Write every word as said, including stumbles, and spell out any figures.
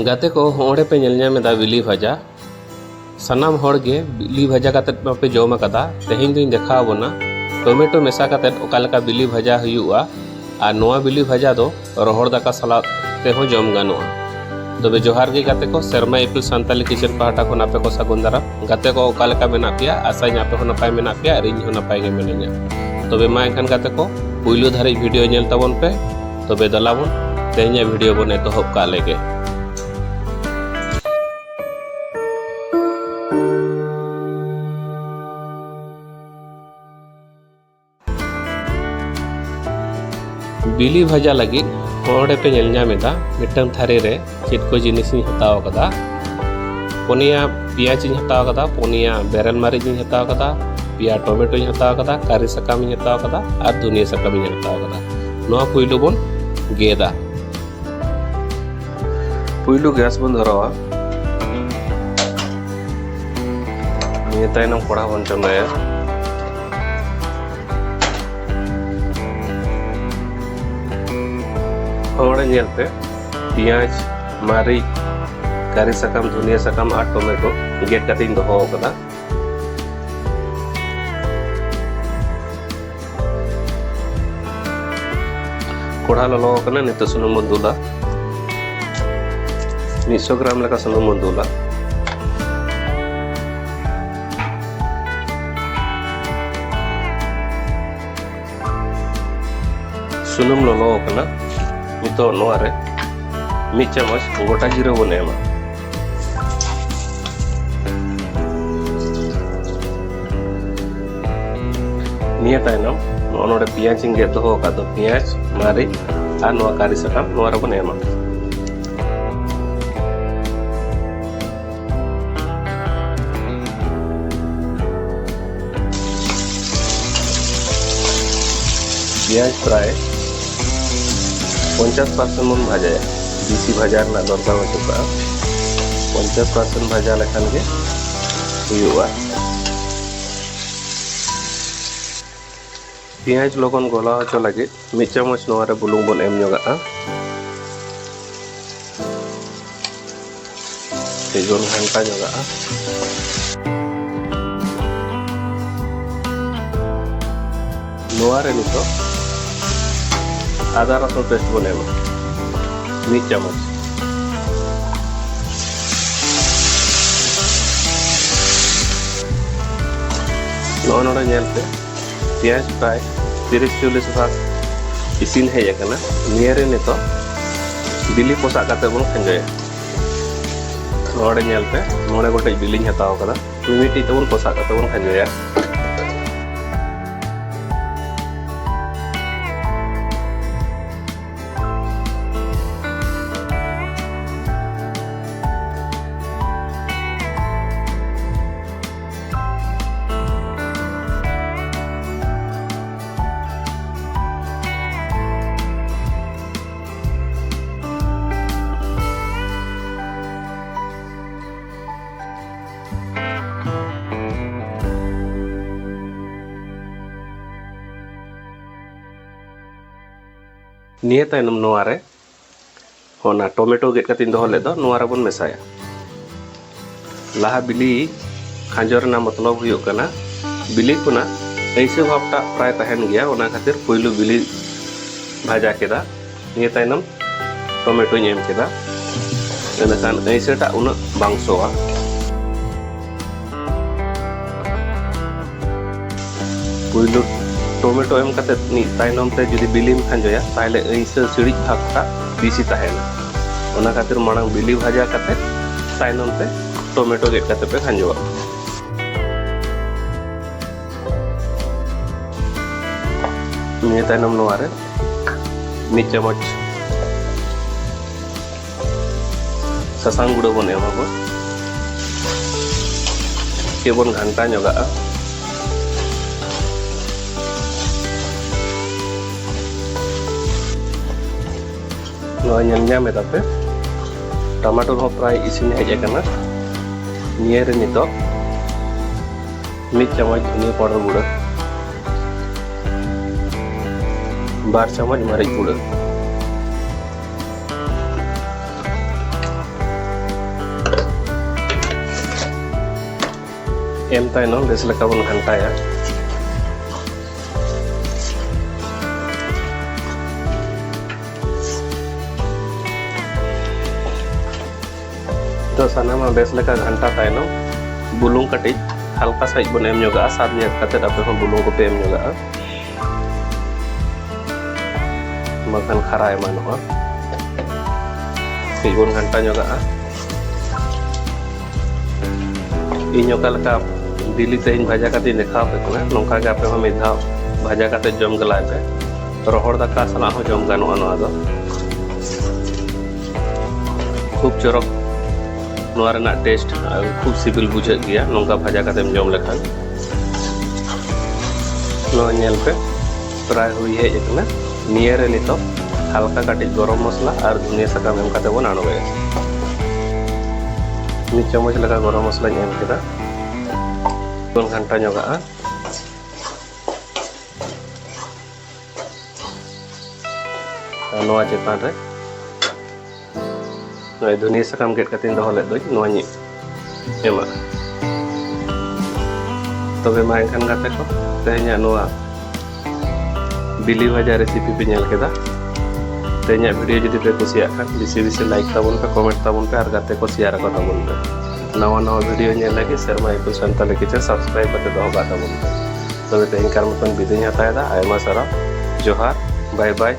ᱜᱟᱛᱮ ᱠᱚ, ᱦᱚᱸᱜᱼᱚᱸᱰᱮ ᱯᱮ ᱧᱮᱞ ᱧᱟᱢ ᱮᱫᱟ ᱵᱤᱞᱤ ᱵᱷᱟᱡᱟ᱾ ᱥᱟᱱᱟᱢ ᱦᱚᱲ ᱜᱮ ᱵᱤᱞᱤ ᱵᱷᱟᱡᱟ ᱠᱟᱛᱮᱫ ᱢᱟᱯᱮ ᱡᱚᱢ ᱟᱠᱟᱫᱟ᱾ ᱛᱮᱦᱮᱧ ᱫᱩᱧ ᱫᱮᱠᱷᱟᱣ ᱟᱵᱚᱱᱟ ᱴᱚᱢᱮᱴᱳ ᱢᱮᱥᱟ ᱠᱟᱛᱮᱫ ᱚᱠᱟ ᱞᱮᱠᱟ ᱵᱤᱞᱤ ᱵᱷᱟᱡᱟ ᱦᱩᱭᱩᱜᱼᱟ᱾ ᱟᱨ ᱱᱚᱣᱟ ᱵᱤᱞᱤ ᱵᱷᱟᱡᱟ ᱫᱚ ᱨᱚᱦᱚᱲ ᱫᱟᱠᱟ ᱥᱟᱞᱟᱜ ᱛᱮᱦᱚᱸ ᱡᱚᱢ ᱜᱟᱱᱚᱜᱼᱟ᱾ ᱛᱚᱵᱮ ᱡᱚᱦᱟᱨ ᱜᱮ ᱜᱟᱛᱮ ᱠᱚ, ᱥᱮᱨᱢᱟ ᱤᱯᱤᱞ ᱥᱟᱱᱛᱟᱞᱤ ᱠᱤᱪᱮᱱ ᱯᱟᱦᱴᱟ ᱠᱷᱚᱱ ᱟᱯᱮ ᱠᱚ ᱥᱟᱹᱜᱩᱱ ᱫᱟᱨᱟᱢ᱾ ᱜᱟᱛᱮ ᱠᱚ, ᱚᱠᱟ ᱞᱮᱠᱟ ᱢᱮᱱᱟᱜ ᱯᱮᱭᱟ? ᱟᱥᱟᱧ ᱟᱯᱮ ᱦᱚᱸ ᱱᱟᱯᱟᱭ ᱢᱮᱱᱟᱜ ᱯᱮᱭᱟ ᱟᱨ ᱤᱧ ᱦᱚᱸ ᱱᱟᱯᱟᱭ ᱜᱮ ᱢᱤᱱᱟᱹᱧᱟ᱾ ᱛᱚᱵᱮ ᱢᱟ ᱮᱱᱠᱷᱟᱱ ᱜᱟᱛᱮ ᱠᱚ, ᱯᱩᱭᱞᱩ ᱫᱷᱟᱹᱨᱤᱡ ᱵᱷᱤᱰᱤᱭᱳ ᱧᱮᱞ ᱛᱟᱵᱚᱱ ᱯᱮ᱾ ᱛᱚᱵᱮ ᱫᱮᱞᱟ ᱵᱚᱱ ᱛᱮᱦᱮᱧᱟᱜ ᱵᱷᱤᱰᱤᱭᱳ ᱵᱚᱱ ᱮᱛᱚᱦᱚᱵ ᱠᱟᱜ ᱞᱮᱜᱮ᱾ ᱵᱤᱞᱤ ᱵᱷᱟᱡᱟ ᱞᱟᱹᱜᱤᱫ ᱱᱚᱰᱮ ᱯᱮ ᱧᱮᱞ ᱧᱟᱢ ᱮᱫᱟ, ᱢᱤᱫᱴᱟᱝ ᱛᱷᱟᱹᱨᱤ ᱨᱮ ᱪᱮᱫ ᱠᱚ ᱡᱤᱱᱤᱥ ᱤᱧ ᱦᱟᱛᱟᱣ ᱟᱠᱟᱫᱟ᱾ ᱯᱩᱱᱭᱟ ᱯᱮᱸᱭᱟᱡᱽ ᱤᱧ ᱦᱟᱛᱟᱣ ᱟᱠᱟᱫᱟ, ᱯᱩᱱᱭᱟ ᱵᱮᱨᱮᱞ ᱢᱟᱹᱨᱤᱪ ᱤᱧ ᱦᱟᱛᱟᱣ ᱟᱠᱟᱫᱟ, ᱯᱮᱭᱟ ᱴᱚᱢᱮᱴᱳᱧ ᱦᱟᱛᱟᱣ ᱟᱠᱟᱫᱟ, ᱠᱟᱨᱤ ᱥᱟᱠᱟᱢ ᱤᱧ ᱦᱟᱛᱟᱣ ᱟᱠᱟᱫᱟ ᱟᱨ ᱫᱷᱩᱱᱤᱭᱟᱹ ᱥᱟᱠᱟᱢ ᱤᱧ ᱦᱟᱛᱟᱣ ᱟᱠᱟᱫᱟ᱾ ᱱᱚᱣᱟ ᱯᱩᱭᱞᱩ ᱵᱚᱱ ᱜᱮᱫᱟ᱾ ᱯᱩᱭᱞᱩ ᱜᱮᱥ ᱵᱚᱱ ᱫᱷᱚᱨᱟᱣᱟ᱾ ᱱᱤᱭᱟᱹ ᱛᱟᱭᱱᱚᱢ ᱠᱚᱲᱦᱟ ᱵᱚᱱ ᱪᱚᱸᱫᱟᱭᱟ᱾ ᱦᱚᱲ ᱧᱮᱞ ᱯᱮ, ᱯᱮᱸᱭᱟᱡᱽ, ᱢᱟᱹᱨᱤᱪ, ᱠᱟᱨᱤ ᱥᱟᱠᱟᱢ, ᱫᱷᱩᱱᱤᱭᱟᱹ ᱥᱟᱠᱟᱢ ᱟᱨ ᱴᱚᱢᱮᱴᱳ ᱜᱮᱫ ᱠᱟᱛᱮᱧ ᱫᱚᱦᱚ ᱟᱠᱟᱫᱟ᱾ ᱠᱚᱲᱦᱟ ᱞᱚᱞᱚ ᱟᱠᱟᱱᱟ, ᱱᱤᱛᱚᱜ ᱥᱩᱱᱩᱢ ᱵᱚᱱ ᱫᱩᱞᱟ᱾ ᱢᱤᱫᱥᱚ ᱜᱨᱟᱢ ᱞᱮᱠᱟ ᱥᱩᱱᱩᱢ ᱵᱚᱱ ᱫᱩᱞᱟ᱾ ᱥᱩᱱᱩᱢ ᱞᱚᱞᱚ ᱟᱠᱟᱱᱟ, ᱱᱤᱛᱚᱜ ᱱᱚᱣᱟ ᱨᱮ ᱢᱤᱫ ᱪᱟᱢᱚᱪ ᱜᱚᱴᱟ ᱡᱤᱨᱟᱹ ᱵᱚᱱ ᱮᱢᱟ᱾ ᱱᱤᱭᱟᱹ ᱛᱟᱭᱱᱚᱢ ᱱᱚᱜᱼᱚ ᱱᱚᱰᱮ ᱯᱮᱸᱭᱟᱡᱽ ᱤᱧ ᱜᱮᱫ ᱫᱚᱦᱚ ᱟᱠᱟᱫ ᱫᱚ, ᱯᱮᱸᱭᱟᱡᱽ, ᱢᱟᱹᱨᱤᱪ ᱟᱨ ᱱᱚᱣᱟ ᱠᱟᱨᱤ ᱥᱟᱠᱟᱢ ᱱᱚᱣᱟ ᱨᱮᱵᱚᱱ ᱮᱢᱟ᱾ ᱯᱮᱸᱭᱟᱡᱽ ᱯᱨᱟᱭ ᱯᱚᱧᱪᱟᱥ ᱯᱟᱨᱥᱮᱱᱴ ᱵᱚᱱ ᱵᱷᱟᱡᱟᱭᱟ, ᱵᱮᱥᱤ ᱵᱷᱟᱡᱟ ᱨᱮᱱᱟᱜ ᱫᱚᱨᱠᱟᱨ ᱵᱟᱹᱪᱩᱜ ᱠᱟᱜᱼᱟ᱾ ᱯᱚᱧᱪᱟᱥ ᱯᱟᱨᱥᱮᱱᱴ ᱵᱷᱟᱡᱟ ᱞᱮᱠᱷᱟᱱ ᱜᱮ ᱦᱩᱭᱩᱜᱼᱟ᱾ ᱯᱮᱸᱭᱟᱡᱽ ᱞᱚᱜᱚᱱ ᱜᱚᱞᱟᱣ ᱦᱚᱪᱚ ᱞᱟᱹᱜᱤᱫ ᱢᱤᱫ ᱪᱟᱢᱚᱪ ᱱᱚᱣᱟ ᱨᱮ ᱵᱩᱞᱩᱝ ᱵᱚᱱ ᱮᱢ ᱧᱚᱜᱟᱜᱼᱟ᱾ ᱢᱤᱫ ᱜᱷᱟᱱᱴᱟ ᱧᱚᱜᱟᱜᱼᱟ᱾ ᱱᱚᱣᱟ ᱨᱮ ᱱᱤᱛᱚᱜ ᱟᱫᱟ ᱨᱟᱥᱩᱱ ᱯᱮᱥᱴ ᱵᱚᱱ ᱮᱢᱟ, ᱢᱤᱫ ᱪᱟᱢᱚᱪ᱾ ᱱᱚᱜᱼᱚ ᱱᱚᱰᱮ ᱧᱮᱞ ᱯᱮ, ᱯᱮᱸᱭᱟᱡᱽ ᱯᱨᱟᱭ ᱛᱤᱨᱤᱥ ᱪᱚᱞᱞᱤᱥ ᱵᱷᱟᱜᱽ ᱤᱥᱤᱱ ᱦᱮᱡ ᱟᱠᱟᱱᱟ᱾ ᱱᱤᱭᱟᱹ ᱨᱮ ᱱᱤᱛᱚᱜ ᱵᱤᱞᱤ ᱯᱚᱥᱟᱜ ᱠᱟᱛᱮ ᱵᱚᱱ ᱠᱷᱟᱸᱡᱚᱭᱟ᱾ ᱱᱚᱰᱮ ᱧᱮᱞ ᱯᱮ, ᱢᱚᱬᱮ ᱜᱚᱴᱮᱡ ᱵᱤᱞᱤᱧ ᱦᱟᱛᱟᱣ ᱟᱠᱟᱫᱟ᱾ ᱢᱤᱢᱤᱫᱴᱤᱡ ᱛᱮᱵᱚᱱ ᱯᱚᱥᱟᱜ ᱠᱟᱛᱮ ᱵᱚᱱ ᱠᱷᱟᱸᱡᱚᱭᱟ᱾ ᱱᱤᱭᱟᱹ ᱛᱟᱭᱱᱚᱢ ᱱᱚᱣᱟ ᱨᱮ ᱚᱱᱟ ᱴᱚᱢᱮᱴᱳ ᱜᱮᱫ ᱠᱟᱛᱮᱧ ᱫᱚᱦᱚ ᱞᱮᱫ ᱫᱚ, ᱱᱚᱣᱟ ᱨᱮᱵᱚᱱ ᱢᱮᱥᱟᱭᱟ᱾ ᱞᱟᱦᱟ ᱵᱤᱞᱤ ᱠᱷᱟᱸᱡᱚ ᱨᱮᱱᱟᱜ ᱢᱚᱛᱞᱚᱵ ᱦᱩᱭᱩᱜ ᱠᱟᱱᱟ, ᱵᱤᱞᱤ ᱠᱷᱚᱱᱟᱜ ᱟᱹᱭᱥᱟᱹ ᱵᱷᱟᱵᱽᱴᱟᱜ ᱯᱨᱟᱭ ᱛᱟᱦᱮᱱ ᱜᱮᱭᱟ, ᱚᱱᱟ ᱠᱷᱟᱹᱛᱤᱨ ᱯᱩᱭᱞᱩ ᱵᱤᱞᱤ ᱵᱷᱟᱡᱟ ᱠᱮᱫᱟ, ᱱᱤᱭᱟᱹ ᱛᱟᱭᱱᱚᱢ ᱴᱚᱢᱮᱴᱳᱧ ᱮᱢ ᱠᱮᱫᱟ, ᱤᱱᱟᱹᱠᱷᱟᱱ ᱟᱹᱭᱥᱟᱹᱴᱟᱜ ᱩᱱᱟᱹᱜ ᱵᱟᱝ ᱥᱚᱣᱟ᱾ ᱯᱩᱭᱞᱩ ᱴᱚᱢᱮᱴᱳ ᱮᱢ ᱠᱟᱛᱮ ᱢᱤᱫ ᱛᱟᱭᱱᱚᱢ ᱛᱮ ᱡᱩᱫᱤ ᱵᱤᱞᱤᱢ ᱠᱷᱟᱸᱡᱚᱭᱟ, ᱛᱟᱦᱞᱮ ᱟᱹᱭᱥᱟᱹ ᱥᱤᱲᱤᱡ ᱵᱷᱟᱵᱽᱴᱟᱜ ᱵᱤᱥᱤ ᱛᱟᱦᱮᱱᱟ᱾ ᱚᱱᱟ ᱠᱷᱟᱹᱛᱤᱨ ᱢᱟᱲᱟᱝ ᱵᱤᱞᱤ ᱵᱷᱟᱡᱟ ᱠᱟᱛᱮ ᱛᱟᱭᱱᱚᱢ ᱛᱮ ᱴᱚᱢᱮᱴᱳ ᱜᱮᱫ ᱠᱟᱛᱮ ᱯᱮ ᱠᱷᱟᱸᱡᱚᱣᱟ᱾ ᱱᱤᱭᱟᱹ ᱛᱟᱭᱱᱚᱢ ᱱᱚᱣᱟ ᱨᱮ ᱢᱤᱫ ᱪᱟᱢᱚᱪ ᱥᱟᱥᱟᱝ ᱜᱩᱸᱰᱟᱹ ᱵᱚᱱ ᱮᱢᱟᱵᱚᱱ᱾ ᱠᱟᱹᱡ ᱵᱚᱱ ᱜᱷᱟᱱᱴᱟ ᱧᱚᱜᱟᱜᱼᱟ᱾ ᱱᱚᱣᱟ ᱧᱮᱞ ᱧᱟᱢ ᱮᱫᱟ ᱯᱮ, ᱴᱟᱢᱟᱴᱳ ᱦᱚᱸ ᱯᱨᱟᱭ ᱤᱥᱤᱱ ᱦᱮᱡ ᱟᱠᱟᱱᱟ᱾ ᱱᱤᱭᱟᱹ ᱨᱮ ᱱᱤᱛᱚᱜ ᱢᱤᱫ ᱪᱟᱢᱚᱪ ᱫᱷᱩᱱᱤᱭᱟᱹ powder ᱜᱩᱸᱰᱟᱹ, ᱵᱟᱨ ᱪᱟᱢᱚᱪ ᱢᱟᱹᱨᱤᱪ ᱜᱩᱸᱰᱟᱹ, ᱮᱢ ᱛᱟᱭᱱᱚᱢ ᱵᱮᱥ ᱞᱮᱠᱟ ᱵᱚᱱ ᱜᱷᱟᱱᱴᱟᱭᱟ᱾ ᱛᱚ ᱥᱟᱱᱟᱢᱟᱜ ᱵᱮᱥ ᱞᱮᱠᱟ ᱜᱷᱟᱱᱴᱟ ᱛᱟᱭᱱᱚᱢ ᱵᱩᱞᱩᱝ ᱠᱟᱹᱴᱤᱡ ᱦᱟᱞᱠᱟ ᱥᱟᱺᱦᱤᱡ ᱵᱚᱱ ᱮᱢ ᱧᱚᱜᱟᱜᱼᱟ᱾ ᱥᱟᱫ ᱧᱮᱞ ᱠᱟᱛᱮ ᱟᱯᱮ ᱦᱚᱸ ᱵᱩᱞᱩᱝ ᱠᱚᱯᱮ ᱮᱢ ᱧᱚᱜᱟᱜᱼᱟ᱾ ᱵᱟᱝᱠᱷᱟᱱ ᱠᱷᱟᱨᱟ ᱮᱢᱟᱱᱚᱜᱼᱟ᱾ ᱠᱟᱹᱡ ᱵᱚᱱ ᱜᱷᱟᱱᱴᱟ ᱧᱚᱜᱟᱜᱼᱟ᱾ ᱤᱧ ᱚᱠᱟ ᱞᱮᱠᱟ ᱵᱤᱞᱤ ᱛᱮᱦᱮᱧ ᱵᱷᱟᱡᱟ ᱠᱟᱛᱮᱧ ᱫᱮᱠᱷᱟᱣ ᱟᱯᱮ ᱠᱟᱱᱟ, ᱱᱚᱝᱠᱟ ᱜᱮ ᱟᱯᱮ ᱦᱚᱸ ᱢᱤᱫ ᱫᱷᱟᱣ ᱵᱷᱟᱡᱟ ᱠᱟᱛᱮ ᱡᱚᱢ ᱜᱮᱞᱟᱭ ᱯᱮ᱾ ᱨᱚᱦᱚᱲ ᱫᱟᱠᱟ ᱥᱟᱞᱟᱜ ᱦᱚᱸ ᱡᱚᱢ ᱜᱟᱱᱚᱜᱼᱟ ᱱᱚᱣᱟ ᱫᱚ᱾ ᱠᱷᱩᱵ ᱪᱚᱨᱚᱠ ᱱᱚᱣᱟ ᱨᱮᱱᱟᱜ ᱴᱮᱥᱴ, ᱟᱨ ᱠᱷᱩᱵ ᱥᱤᱵᱤᱞ ᱵᱩᱡᱷᱟᱹᱜ ᱜᱮᱭᱟ ᱱᱚᱝᱠᱟ ᱵᱷᱟᱡᱟ ᱠᱟᱛᱮᱢ ᱡᱚᱢ ᱞᱮᱠᱷᱟᱱ᱾ ᱱᱚᱣᱟ ᱧᱮᱞ ᱯᱮ, ᱯᱨᱟᱭ ᱦᱩᱭ ᱦᱮᱡ ᱟᱠᱟᱱᱟ᱾ ᱱᱤᱭᱟᱹ ᱨᱮ ᱱᱤᱛᱚᱜ ᱦᱟᱞᱠᱟ ᱠᱟᱹᱴᱤᱡ ᱜᱚᱨᱚᱢ ᱢᱚᱥᱞᱟ ᱟᱨ ᱫᱷᱩᱱᱤᱭᱟᱹ ᱥᱟᱠᱟᱢ ᱮᱢ ᱠᱟᱛᱮ ᱵᱚᱱ ᱟᱬᱜᱚᱭᱟ᱾ ᱢᱤᱫ ᱪᱟᱢᱚᱪ ᱞᱮᱠᱟ ᱜᱚᱨᱚᱢ ᱢᱚᱥᱞᱟᱧ ᱮᱢ ᱠᱮᱫᱟ᱾ ᱵᱚᱱ ᱜᱷᱟᱱᱴᱟ ᱧᱚᱜᱟᱜᱼᱟ᱾ ᱟᱨ ᱱᱚᱣᱟ ᱪᱮᱛᱟᱱ ᱨᱮ ᱱᱚᱜᱼᱚᱭ ᱫᱷᱩᱱᱤᱭᱟᱹ ᱥᱟᱠᱟᱢ ᱜᱮᱫ ᱠᱟᱛᱮᱧ ᱫᱚᱦᱚ ᱞᱮᱫ ᱫᱚᱧ, ᱱᱚᱣᱟᱧ ᱮᱢᱟᱜᱼᱟ᱾ ᱛᱚᱵᱮ ᱢᱟ ᱮᱱᱠᱷᱟᱱ ᱜᱟᱛᱮ ᱠᱚ, ᱛᱮᱦᱮᱧᱟᱜ ᱱᱚᱣᱟ ᱵᱤᱞᱤ ᱵᱷᱟᱡᱟ ᱨᱮᱥᱤᱯᱤ ᱯᱮ ᱧᱮᱞ ᱠᱮᱫᱟ᱾ ᱛᱮᱦᱮᱧᱟᱜ ᱵᱷᱤᱰᱤᱭᱳ ᱡᱩᱫᱤ ᱯᱮ ᱠᱩᱥᱤᱭᱟᱜ ᱠᱷᱟᱱ, ᱵᱮᱥᱤ ᱵᱮᱥᱤ ᱞᱟᱭᱤᱠ ᱛᱟᱵᱚᱱ ᱯᱮ, ᱠᱚᱢᱮᱱᱴ ᱛᱟᱵᱚᱱ ᱯᱮ ᱟᱨ ᱜᱟᱛᱮ ᱠᱚ ᱥᱮᱭᱟᱨ ᱟᱠᱚ ᱛᱟᱵᱚᱱ ᱯᱮ᱾ ᱱᱟᱣᱟ ᱱᱟᱣᱟ ᱵᱷᱤᱰᱤᱭᱳ ᱧᱮᱞ ᱞᱟᱹᱜᱤᱫ ᱥᱮᱨᱢᱟ ᱤᱯᱤᱞ ᱥᱟᱱᱛᱟᱲᱤ ᱠᱤᱪᱮᱱ ᱥᱟᱵᱥᱠᱨᱟᱭᱤᱵ ᱠᱟᱛᱮ ᱫᱚᱦᱚ ᱠᱟᱜ ᱛᱟᱵᱚᱱ ᱯᱮ᱾ ᱛᱚᱵᱮ ᱛᱮᱦᱮᱧ ᱠᱟᱨ ᱢᱚᱛᱚᱱ ᱵᱤᱫᱟᱹᱭ ᱤᱧ ᱦᱟᱛᱟᱣ ᱮᱫᱟ᱾ ᱟᱭᱢᱟ ᱥᱟᱨᱦᱟᱣ᱾ ᱡᱚᱦᱟᱨ᱾ ᱵᱟᱭ ᱵᱟᱭ᱾